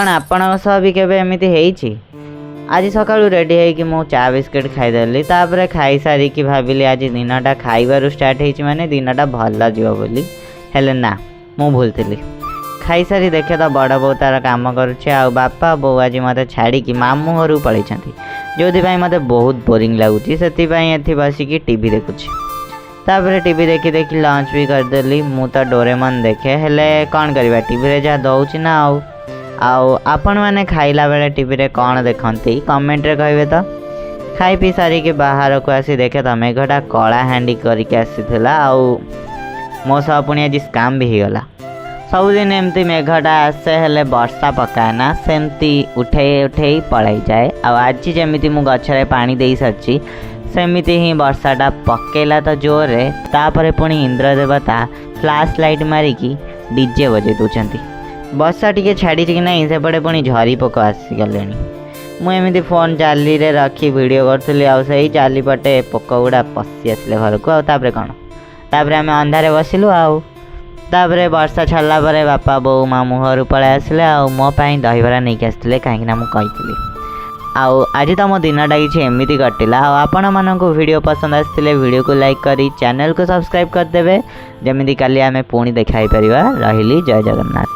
କ'ଣ ଆପଣଙ୍କ ସହ ବି କେବେ ଏମିତି ହେଇଛି? ଆଜି ସକାଳୁ ରେଡ଼ି ହେଇକି ମୁଁ ଚା ବିସ୍କିଟ୍ ଖାଇଦେଲି। ତାପରେ ଖାଇସାରିକି ଭାବିଲି, ଆଜି ଦିନଟା ଖାଇବାରୁ ଷ୍ଟାର୍ଟ ହେଇଛି ମାନେ ଦିନଟା ଭଲ ଯିବ ବୋଲି। ହେଲେ ନା, ମୁଁ ଭୁଲ ଥିଲି। ଖାଇସାରି ଦେଖେ ତ ବଡ଼ ବୋଉ ତାର କାମ କରୁଛି ଆଉ ବାପା ବୋଉ ଆଜି ମୋତେ ଛାଡ଼ିକି ମାମୁଁ ଘରକୁ ପଳେଇଛନ୍ତି, ଯେଉଁଥିପାଇଁ ମୋତେ ବହୁତ ବୋରିଂ ଲାଗୁଛି। ସେଥିପାଇଁ ଏଠି ବସିକି ଟିଭି ଦେଖୁଛି। ତାପରେ ଟିଭି ଦେଖି ଦେଖି ଲଞ୍ଚ ବି କରିଦେଲି। ମୁଁ ତ ଡୋରେମନ୍ ଦେଖେ, ହେଲେ କ'ଣ କରିବା, ଟିଭିରେ ଯାହା ଦେଉଛି ନା। ଆଉ ଆପଣମାନେ ଖାଇଲା ବେଳେ ଟିଭିରେ କ'ଣ ଦେଖନ୍ତି, କମେଣ୍ଟରେ କହିବେ ତ। ଖାଇ ପିଇ ସାରିକି ବାହାରକୁ ଆସି ଦେଖେ ତ ମେଘଟା କଳା ହାଣ୍ଡି କରିକି ଆସିଥିଲା ଆଉ ମୋ ସହ ପୁଣି ଆଜି ସ୍କାମ୍ ବି ହେଇଗଲା। ସବୁଦିନ ଏମିତି ମେଘଟା ଆସେ, ହେଲେ ବର୍ଷା ପକାଏ ନା, ସେମିତି ଉଠେଇ ଉଠେଇ ପଳେଇଯାଏ। ଆଉ ଆଜି ଯେମିତି ମୁଁ ଗଛରେ ପାଣି ଦେଇ ସାରିଛି, ସେମିତି ହିଁ ବର୍ଷାଟା ପକେଇଲା ତ ଜୋରରେ। ତାପରେ ପୁଣି ଇନ୍ଦ୍ର ଦେବତା ଫ୍ଲାସ୍ ଲାଇଟ୍ ମାରିକି ଡିଜେ ବଜେଇ ଦେଉଛନ୍ତି। ବର୍ଷା ଟିକେ ଛାଡ଼ିଛି କି ନାହିଁ, ସେପଟେ ପୁଣି ଝରି ପୋକ ଆସିଗଲେଣି। ମୁଁ ଏମିତି ଫୋନ୍ ଜାଲିରେ ରଖି ଭିଡ଼ିଓ କରୁଥିଲି ଆଉ ସେଇ ଜାଲି ପଟେ ପୋକ ଗୁଡ଼ା ପଶି ଆସିଲେ ଘରକୁ। ଆଉ ତାପରେ କ'ଣ? ତାପରେ ଆମେ ଅନ୍ଧାରେ ବସିଲୁ। ଆଉ ତାପରେ ବର୍ଷା ଛାଡ଼ିଲା ପରେ ବାପା ବୋଉ ମାମୁଁ ଘରୁ ପଳେଇ ଆସିଲେ ଆଉ ମୋ ପାଇଁ ଦହିବରା ନେଇକି ଆସିଥିଲେ, କାହିଁକିନା ମୁଁ କହିଥିଲି। ଆଉ ଆଜି ତ ମୋ ଦିନଟା କିଛି ଏମିତି କଟିଲା। ଆଉ ଆପଣମାନଙ୍କୁ ଭିଡ଼ିଓ ପସନ୍ଦ ଆସିଥିଲେ ଭିଡ଼ିଓକୁ ଲାଇକ୍ କରି ଚ୍ୟାନେଲକୁ ସବସ୍କ୍ରାଇବ୍ କରିଦେବେ, ଯେମିତି କାଲି ଆମେ ପୁଣି ଦେଖା ହେଇପାରିବା। ରହିଲି, ଜୟ ଜଗନ୍ନାଥ।